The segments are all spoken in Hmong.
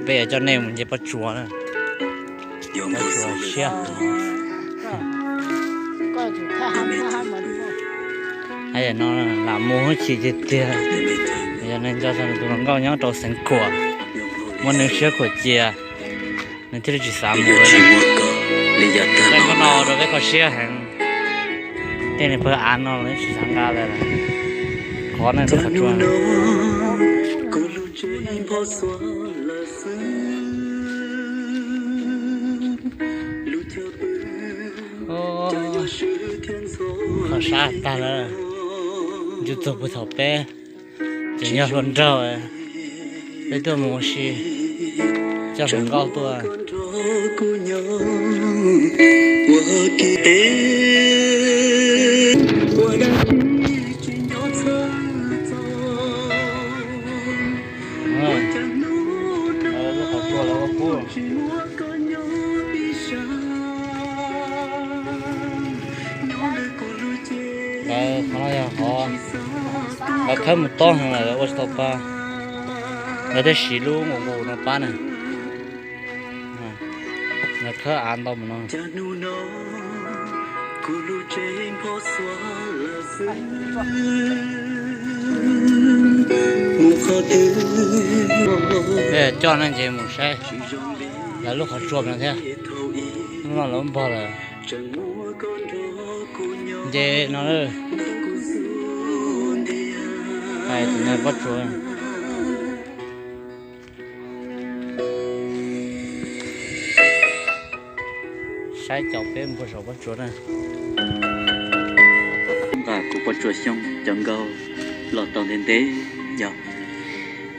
Peb yuav coj nej mus nce pob tsuas na. Pob tsuas siab. Tam no lam mus hwj chim tiag tiag. Yog neeg nco txog nws tus hluas nkauj nyob rau Xeev Khuam, muab nws siab khuam cia, nws thiaj li tsis xav mus. Nqa qhov no rau peb kho siab heev. Tej niag pawg av no los tsis xav nqa lawm. Qhov no lub qhov tsua. Qhov sab tag lawm, ncu txug puag thaum peb tseem yog hluas nraug, peb tuaj mus ua si, coj hluas nkauj tuaj. Lawv qhov no yog qhov lawv khawb mus tob heev lawm, lawv ua tsis tau pab. Lawv thiaj siv lub nqus nqus no pab na. Lawv khawb av ntau mus no. Coj nej nce mus saib lawv lub qhov tsua no thiab. Hnub no lawv npog lawm. Nce no, hais tus no pob tsuas. Saib caum peb mus puag saum pob tsuas na. Nqa kuv pob tsuas xyoob cov nkaug los tau ntev ntev yog.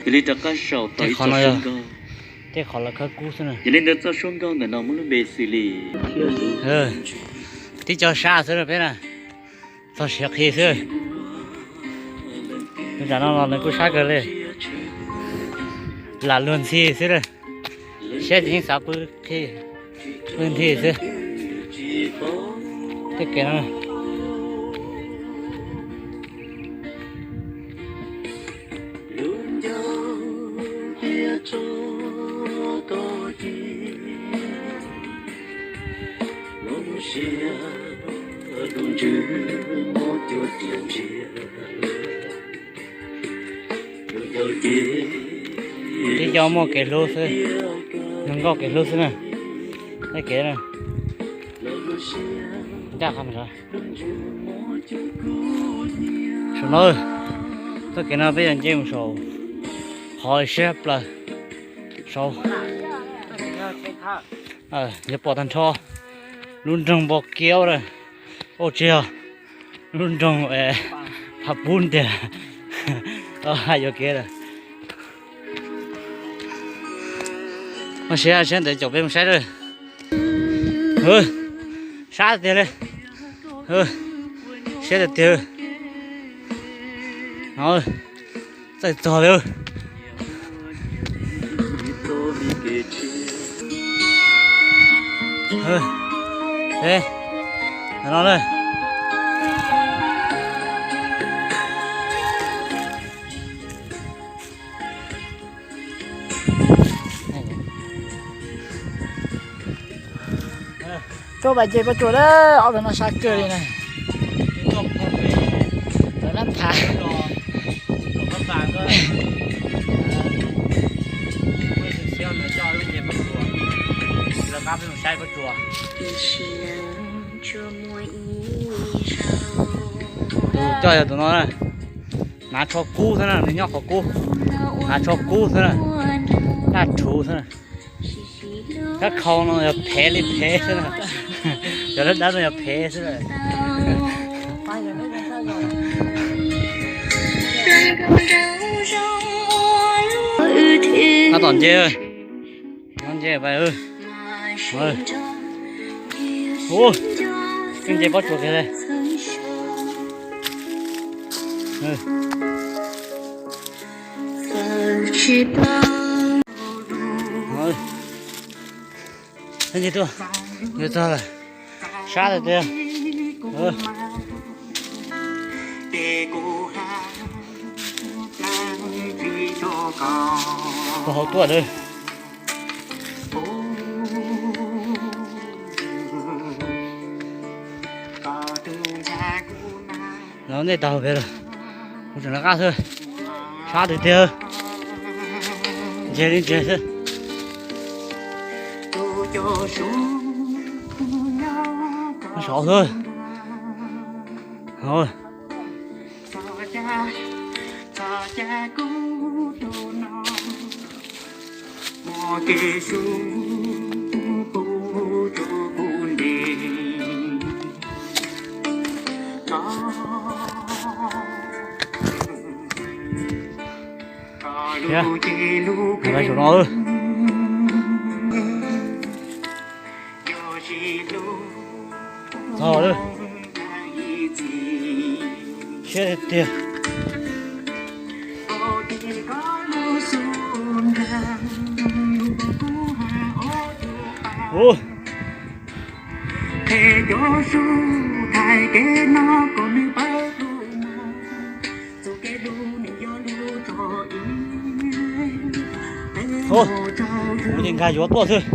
Yog li rov qab saum tau ib txoj suab nkaug. Tej qhov lawv khawb kub xwb na. Yog li ntawd txoj suab nkaug ntawm no muaj lub npe xws li tib co sab xwb na peb na. Txog siav qhi xwb. Lub nram no los nws kuj sab kawg li. Lam luag ntxhi xwb na. Siab ces yeej xav pw qhi, pw ntxhi xwb. Tej kev no Tib co muaj kev hlub xwb, hluas nkauj kev hlub xwb na. Tej kev na, ncaj qha mus saum no, txoj kev no peb yuav nce mus saum qhov siab plaws saud. Yuav pom tag nrho lub nroog Npau Kiab lawm. Ua tsis yog lub nroog Phav Pub ntiag. Hais yuam kev lawm. Siab siab ntev caum peb mus saib lawm. Sab tiag li. Siab tiag tiag. Txawj txog li. No na. Tuaj pais nce pob tsuas lawm, ob tug no sab kawg li na. Lawv lab thav. Tus coj yog tus no na. Hnav tsho kub xwb na, nws nyob qhov kub. Hnav tsho kub xwb na. Daj rhuv xwb na. Kab khau no yog phev li phev xwb na. Cov dab dab no yog phev xwb na. Tab tom nce, nce pais. Ub, nce pob tsuas kiag li. Nce tuaj, yuav txog lawm, sab tiag tiag. Tus hauv tuaj lawm. Los nej tau pem lawm. Kuv tseem lawv qab xwb. Sab tiag tiag. Ntseg li ntseg xwb. Sov xwb. Saum no. Txog lawm. Siab tiag tiag. Ub. Ub, kuv ces nkag yuav tuaj xwb.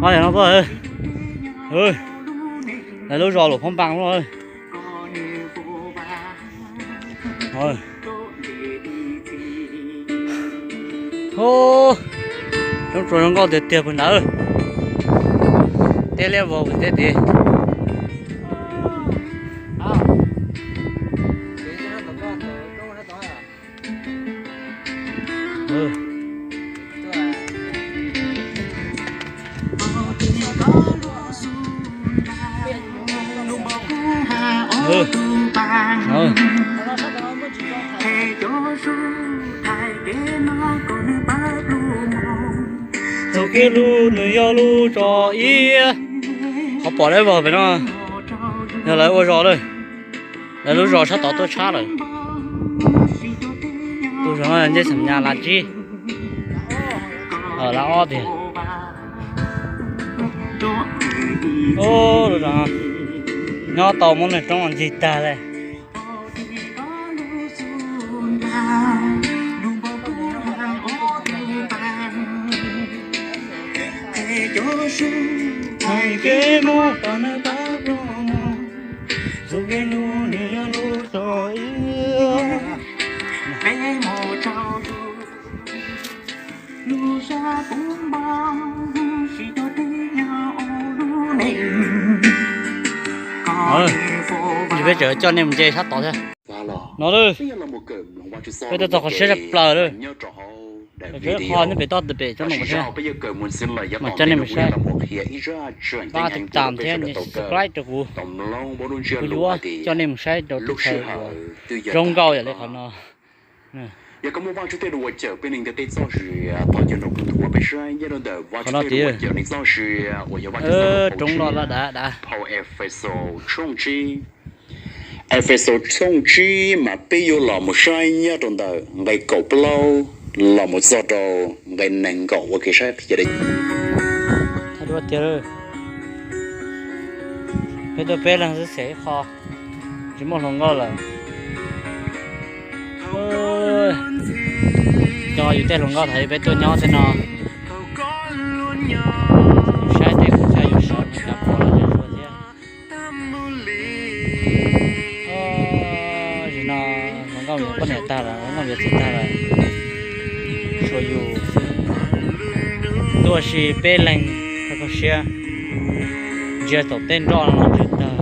Ov, yog no tuaj. Lawv lub zos Luam Phab Npas no. Roob tsuas zoo nkauj tiag tiag puag nrad. Teb liab vog puag teb tid. Txoj kev hlub nws yog lub tso ib. Qhov pom dawb vog pem no yog lawv ua zos lawm. Lawv lub zos sab tod tuaj tshab lawm. Tus zos no Ncej Xam Nyas Las Tsib, Las Ob tiag. Nyob tau muab nws roob ncig tag li. Peb tseem coj nej mus nce sab tod thiab. No, peb tuaj txog qhov siab tshaj plaws lawm. Qhov nej pem toj pem tsob no thiab. Mas coj nej mus saib. Pab tiv tam thiab subscribe rau kuv, kuv yuav coj nej mus saib rau teb chaws uas zoo nkauj yam li qhov no. Qhov no tid. Roob loj loj dav dav. Efexus tshooj tsib mas peb yuav los mus saib nyob rau ntawm nqe kaum plaub los mus txog rau nqe nees nkaum ua kev saib qhia deb. Peb tuaj peb leeg xwb xeem ib qho, tsis muaj hluas nkauj lawm. Cov yus tej hluas nkauj thaum peb tuaj nyob tej no, yus saib tej kuv thiab yus sawv no cas pom los yog suav thiab. Zim no hluas nkauj yuav poj niam tag lawm, hluas nkauj yuav txiv tag lawm, tshuav yus xwb. Tuaj ua si peb leeg kho kho siab, ntsia tom tej nroj no tsw tag.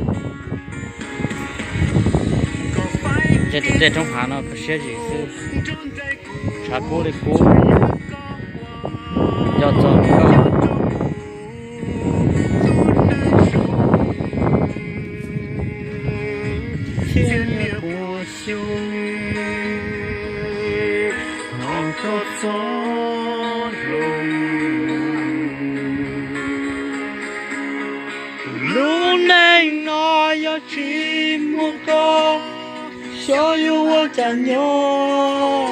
Ntsia tom tej roob hav no kho siab zim xwb. Tshav kub li kub, nco txog nkauj. Thiab niaj puas xyoo hnov koj txoj lus. Lub neej no yog tsis muaj koj, xyov yuav ua cas nyob.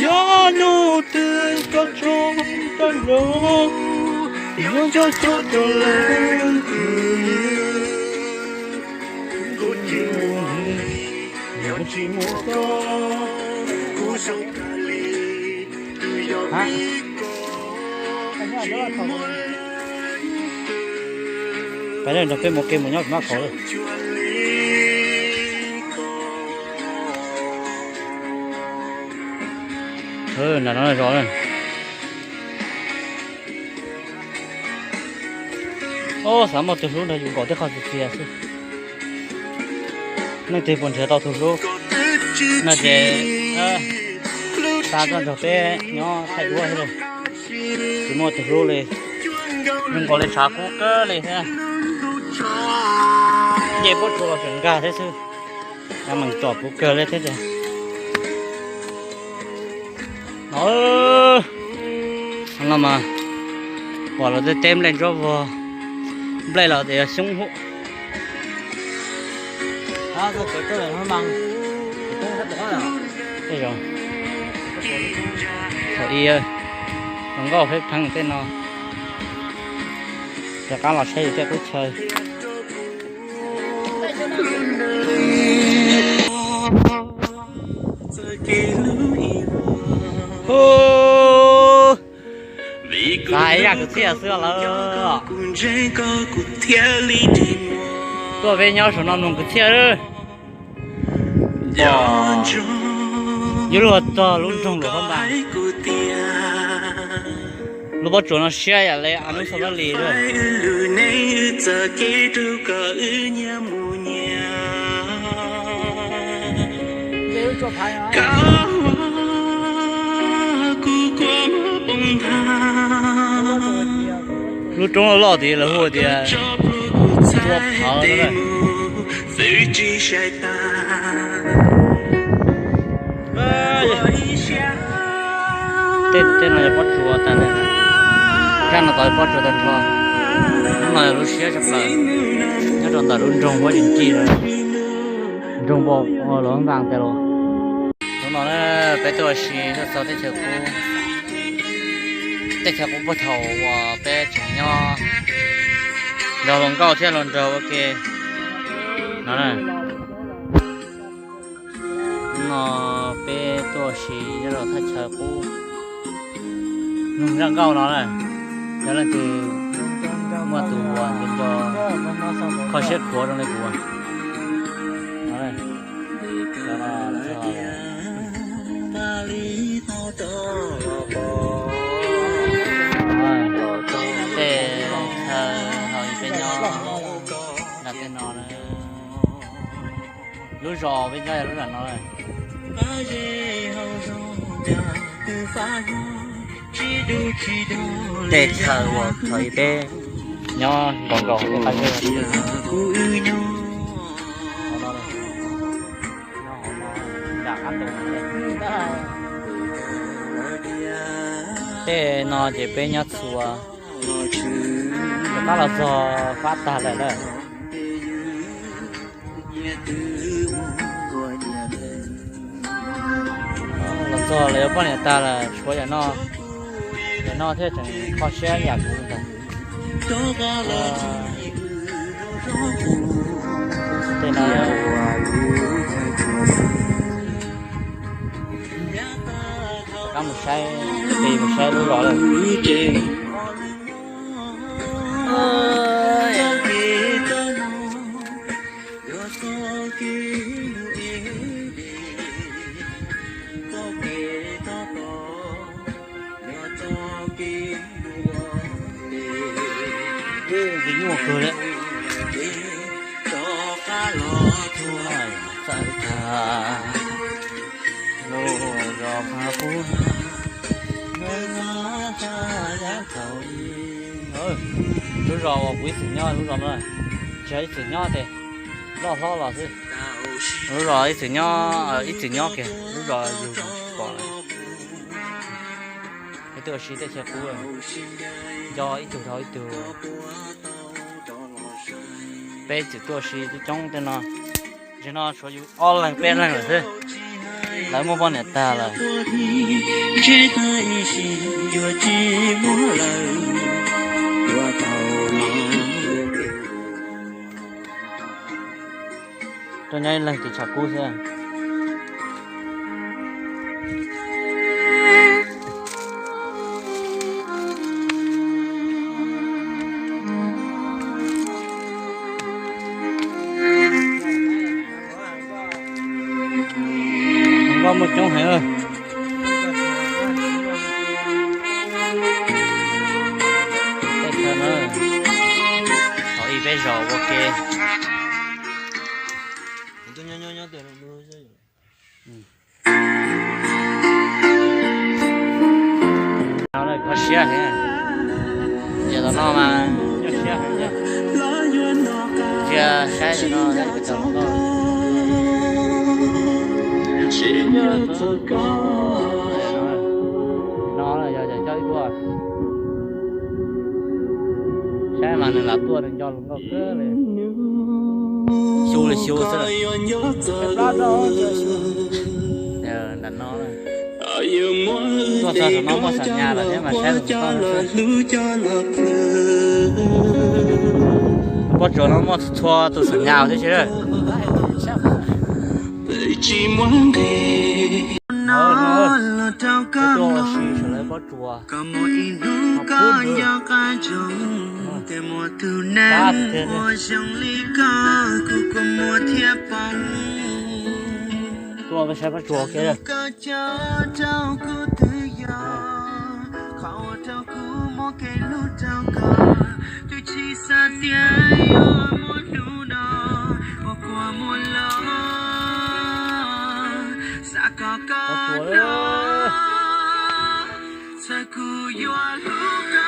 Yog hnub twg koj tso koj los, yuav nco txog cov leej twg. Kuv tsis muaj, yog tsis muaj koj. Peb nrog peb mus ke mus nyob maj kaus lawm. Nram no zos. Ob, xav muaj tus hlub nrog yus nkaum tej qhov txias txias xwb. Leej twg puas nrhiav tau tus hlub no ces tag koj nrog peb nyob thaij duab xwb lauj. Tsis muaj tus hlub li, zoo nkaus li tshav kub kawg li thiab. Nce pob tsuas los tseem nkag thiab xwb. Meem tsom puv kawg li thiab tiag. No, no mas pom lawv tej teb nplej ntsuab vog, nplej los tias xyoob hub. Thaum ub zoo nkauj pheej pheej tej no. Rov qab los saib tej qub chaw. Xav hais ib zaj kwv txhiaj xwb lawm. Tuaj peb nyob saum no mloog kwv txhiaj. Yuav luag txog lub nroog Luam Phab Npas. Lub pob tsuas no siab yam li a nub xav dab li lawm. Lub roob loj loj tid lawv hu tias Tsua Phawv. Tej no yog pob tsuas tag, zaj no tod pob tsuas tag nrho. Hnub no yog lub siab tshaj plaws nyob rau ntawm lub nroog Huab Cim Cim, nroog npau los npas tes los. Hnub no peb tuaj ua si tuaj txog teb chaws qub, teb chaws qub puag thaum uas peb tseem nyob nrog hluas nkauj thiab hluas nraug ua ke no. No peb tuaj ua si nyob rau thaj chaw qub, nug zaj nkauj no na, yog leej twg muaj tus uas nco nco kho siab khuav zoo li kuv no. Tej chaw hauv peb nyob nram tej no na. Lub zos peb nyob yog lub nram no. Tej chaw uas thaum ub peb nyob nkaus nkaus tej qab zej. Tej no ces peb nyob txhua, rov qab los txog fab tag lawm na. Los txog lawv yuav poj niam tag lawm, tshuav yam no, yam no thiaj tseem kho siab yam kuv ntag. Tej no rov qab mus saib, mus saib lub zos lawm. Nyuaj kawg li. Txawj tag lub zos Pha Pub. Lub zos uas kuv ib txwm nyob, lub zos no tsis yog ib txwm nyob tiag, loj hlob los xwb. Lub zos ib txwm nyob, ib txwm nyob kiag, lub zos yug tsis pom lawm. Peb tuaj ua si tej chaw qub, nco ib tug dhau ib tug. Peb txwm tuaj ua si coob coob tej no, zaum no tshuav yus ob leeg peb leeg lawm xwb. Lawv muaj poj niam tag lawm. Tuaj nyob ib leeg ces tshav kub xwb. Loj muaj coob heev. Tej thawj no, thaum ib peb zaum ua ke. Kho siab heev. Yog tom no mas nyuaj siab heev. Ntsia saib no, no yog cov ib duaj. Saib mas nws lam tuaj nws nco lus nkauj kawg li. Xyu li xyu xwb. Nram no, tuaj txog saum no muaj xam nyas lawm thiab mas saib lus nkauj xwb. Pob tsuas no muaj txhua tus xam nyas thiab tsis. Tuaj ua si saum lawv pob tsuas. Tuaj saib pob tsuas kiag. Pob tsuas.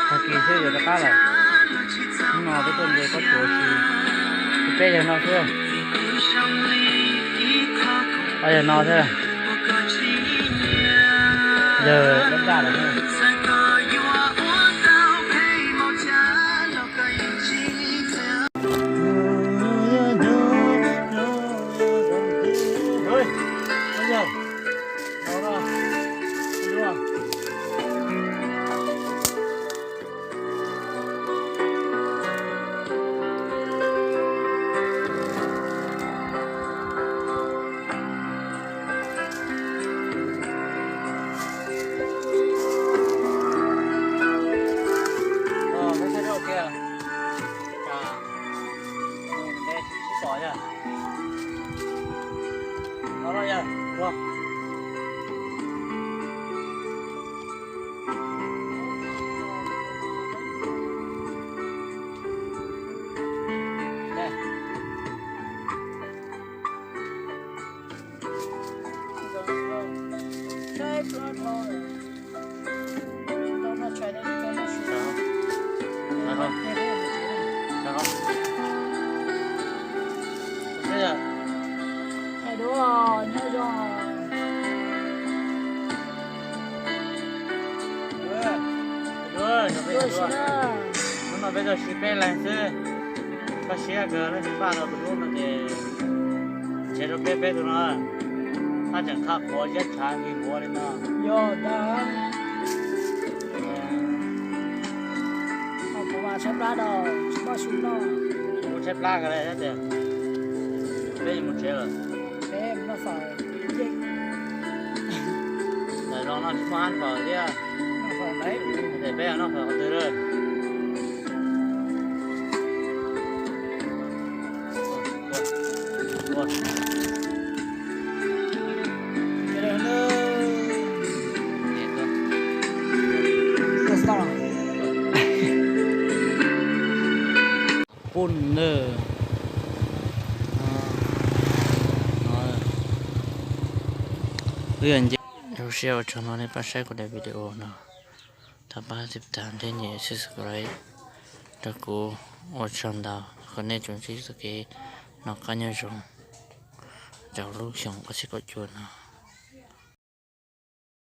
Tag kis xwb yuav rov qab lawm. Hnub no peb tuaj nce pob tsuas si, peb yawg no xwb. Ob yawg no thiab, yawg dab daj lawm thiab. Hais dua nyob zoo. Hnub no peb tuaj si peb leeg xwb, koj siab kawg leej twg npaj tau tus hlub no ces nrhiav rau peb peb tug no, haj tseem qhab qhuav ziab tshav nqi nquav li no. Yog ntag. Kuv mas tshaib plab rau, tsis muaj su noj. Kuv tshaib plab kawg li thiab tias peb yuav mus tsev lawm. Peb mus noj fawm. Ntawm no no tsis muaj hab fawm thiab. Noj fawm ntawd. Ces peb noj fawm qhov twg lawm? Pun na. Wb yuav nce. Zoo siab ua tsaug no nej pab saib kuv daim video no. Thov pab tib tas thiab nyem subscribe rau kuv. Ua tsaug ntau, kom nej tsuas ntsib txoj kev noj qab nyob zoo rau lub xyoo ob txhiab kaum cuaj no.